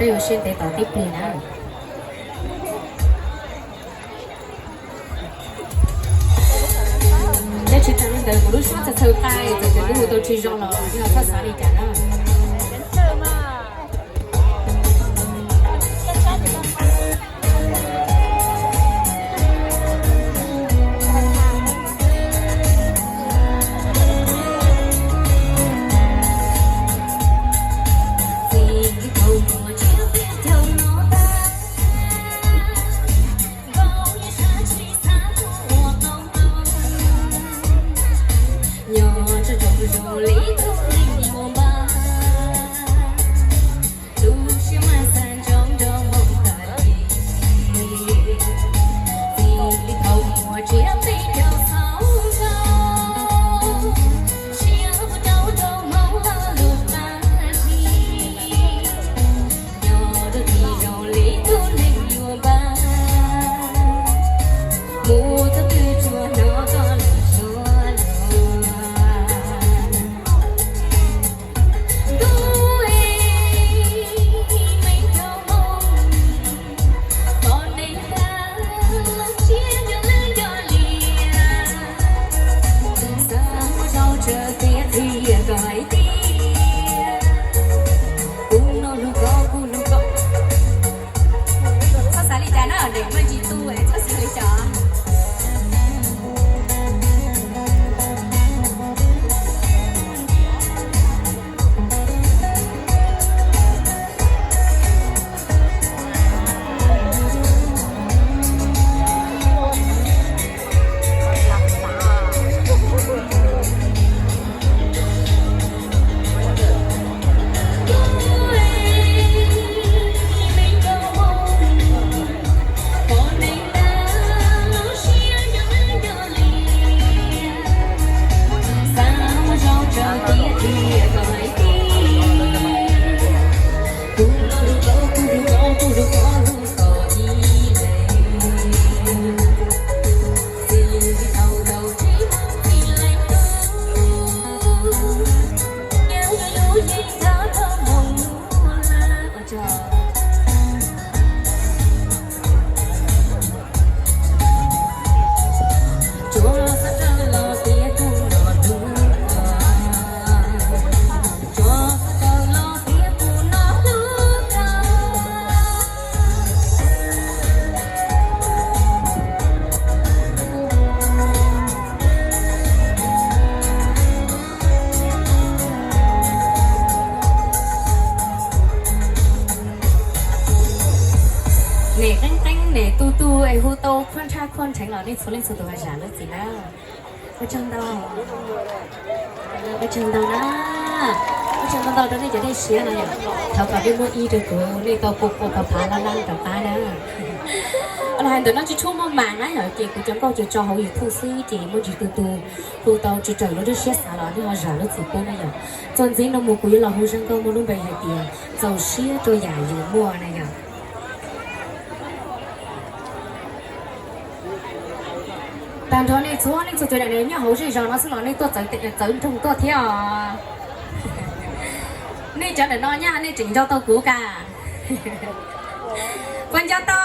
Peb ua siab ntev tos tib pliag na. Nyob tsis tas li ntawd kuv lub suab txawv txawv qa, txawm tias kuv hu tau tsis zoo los yog txhob xav li cas na. Txhob xav li cas na, niam muaj tsis tu, txhob xav li cas. Niam qeeb qeeb, niam tu tu es hu tau khuab ntsha khuab nrheev los nej txhua leej txhua tus ho zam lub txim na. Ua tsaug ntau, ua tsaug ntau na, ua tsaug ntau ntau rau nej cov dej siab no yom. Thov kom nej muaj ib rau kuv, nej tau pua pua phav phav lab lab rov qab na. Los hais ntawm no tsis tshua muaj mas na yom, ces kuv cov nkauj ces tso hauv YouTube xwb ces muaj tsis tu tu hu tau tsis raws lub dej siab xav los nej ho zam lub txim pub na yom. Txuas ntxiv no mus kuv yuav los hu zaj nkauj muaj lub npe hais tias txaus siab rau yam yus muaj na yom. Tag nrho nej txhua leej txhua tus nyob hauv zej zos no xwb los nej tuaj txawv nroog tuaj thiab os. Nej cov ntawm no nyaj nej tseem nco tau kuv ka? Puas nco tau?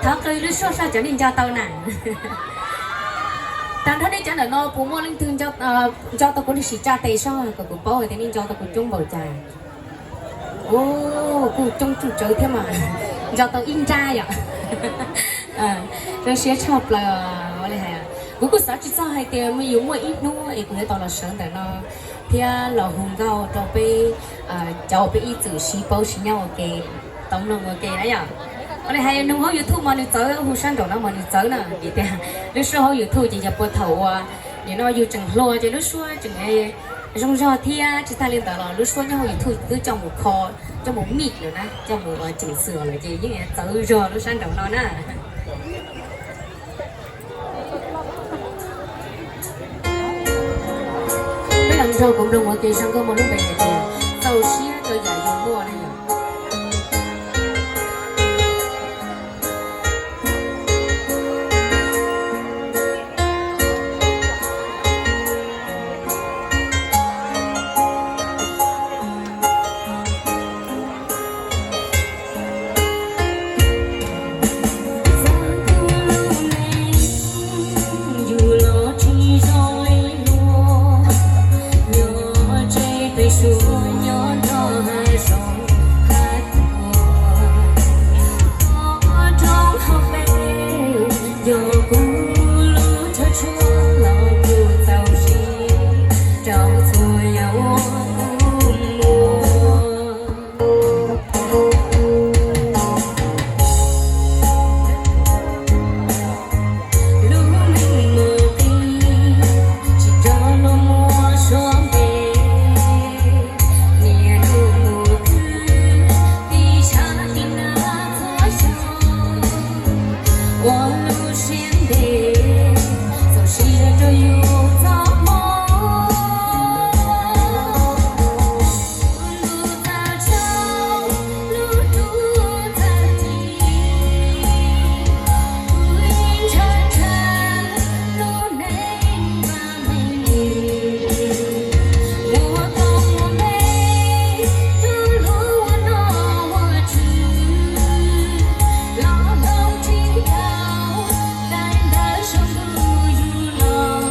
Thov qw lub suab soj cov nej nco tau na. Tag nrho nej cov ntawm no puas muaj leej twg nco tau kuv lub sim tsa tes soj kom kuv paub hais tias nej nco tau kuv coob npaum cas? Kuj coob tsuj tsawv thiab mas, nco tau ib nrab yom. Zoo siab tshaj plaws li hais. Kuv kuj xav tsis txog hais tias yus muaj ib hnub es kuv yuav tau los sawv ntawm no thiab los hu nkauj rau peb cov uas peb ib txwm sib paub sib nyob ua ke tau mloog ua ke na yom. Ua li hais nug hauv YouTube mas nws txawv, hu sab nraum no mas nws txawv na, vim tias lub suab hauv YouTube ces yog puag thaum uas nim no yus tseem hluas ces lub suab tseem zoo zog thiab tsis tag li ntawd los lub suab nyob hauv YouTube twb coj mus kho, coj mus mix lawm na, coj mus ua ceev xwm lawm ces yeej txawv zog lub sab nraum no na. Peb los nrog kuv mloog ua ke zaj nkauj muaj lub npe hais tias txaus siab rau yam yus muaj na yom. Tsuas nyob nrog hav zoov hav tuaj, roob hauv pes, yog kuv lub tshuaj tshuaj los kuv txaus siab rau txhua yam uas kuv muaj. Lub neej mus qis, tsis nrog luag muaj suab npe. Niaj hnub mus khwv, tiv tshav tiv nab txhua xyoo. Ua lub siab ntev, txaus siab rau yus txoj hmoov. Lub ntuj txawm tsaus, lub ntuj txawm ci, kuv yeej ntshaw ntshaw lub neej vaj meej. Muaj koob muaj npe, rau luag ua noj ua tswv, los hloov tsis tau, daim ntawv sau ntuj yug los.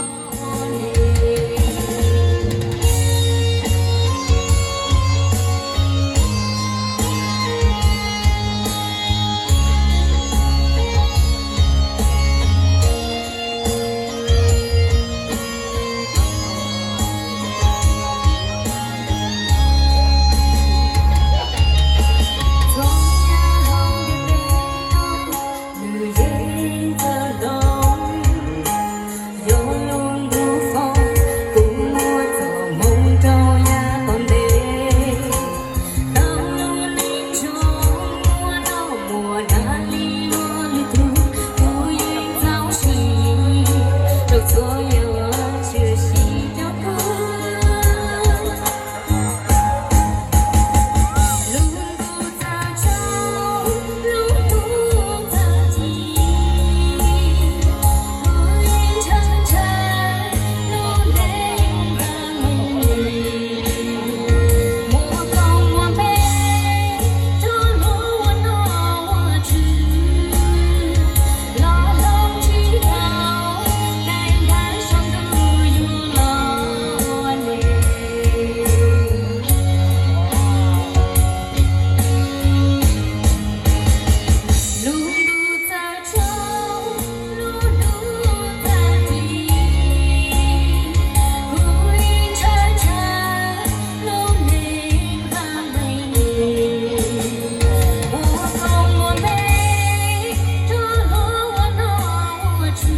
Txhua yam hauv ntiaj teb no, nws yeej txawj ntoo. Yog lub ntuj foom, kuv muaj txoj hmoov rau yav tom ntej. Tau lub neej zoo muaj noj muaj hnav li luag lwm tus, kuv yeej txaus siab rau txhua yam uas tshwm sim rau kuv. Lub ntuj txawm tsaus, lub ntuj txawm ci, kuv yeej ntshaw ntshaw lub neej vaj meej. Muaj koob muaj npe, rau luag ua noj ua tswv, los hloov tsis tau, daim ntawv sau ntuj yug los ua neej. Lub ntuj txawm tsaus, lub ntuj txawm ci, kuv yeej ntshaw ntshaw lub neej vaj meej. Muaj koob muaj npe, rau luag ua noj ua tswv,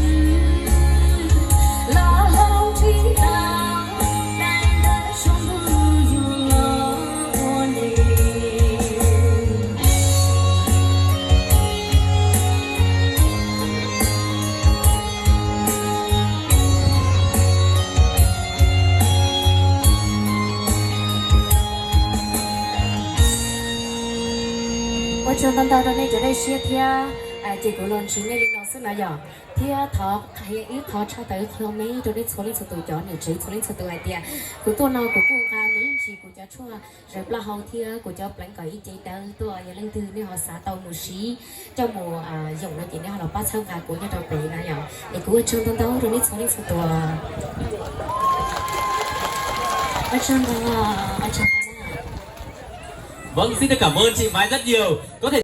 los hloov tsis tau, daim ntawv sau ntuj yug los ua neej. Ua tsaug ntau ntau rau nej cov dej siab thiab, ces kuv los ntsib nej li no xwb na yom. Thiab thov qhia ib qho tshaj tawm qhov me rau nej txhua leej txhua tus cov niam tsev txhua leej txhua tus hais tias kuv tuaj no kuv kuj nqa me ntsis kuv cov tshuaj zaws plaub hau thiab kuv cov pleev kom ib ce dawb tuaj, yog leej twg nej ho xav tau mus siv coj mus yoom no ces nej ho los pab txhawb nqa kuv nyob rau pem na yom. Es kuv ua tsaug ntau ntau rau nej txhua leej txhua tus. Ua tsaug ntau, ua tsaug ntau. Vâng, xin được cảm ơn chị Mai rất nhiều. Có thể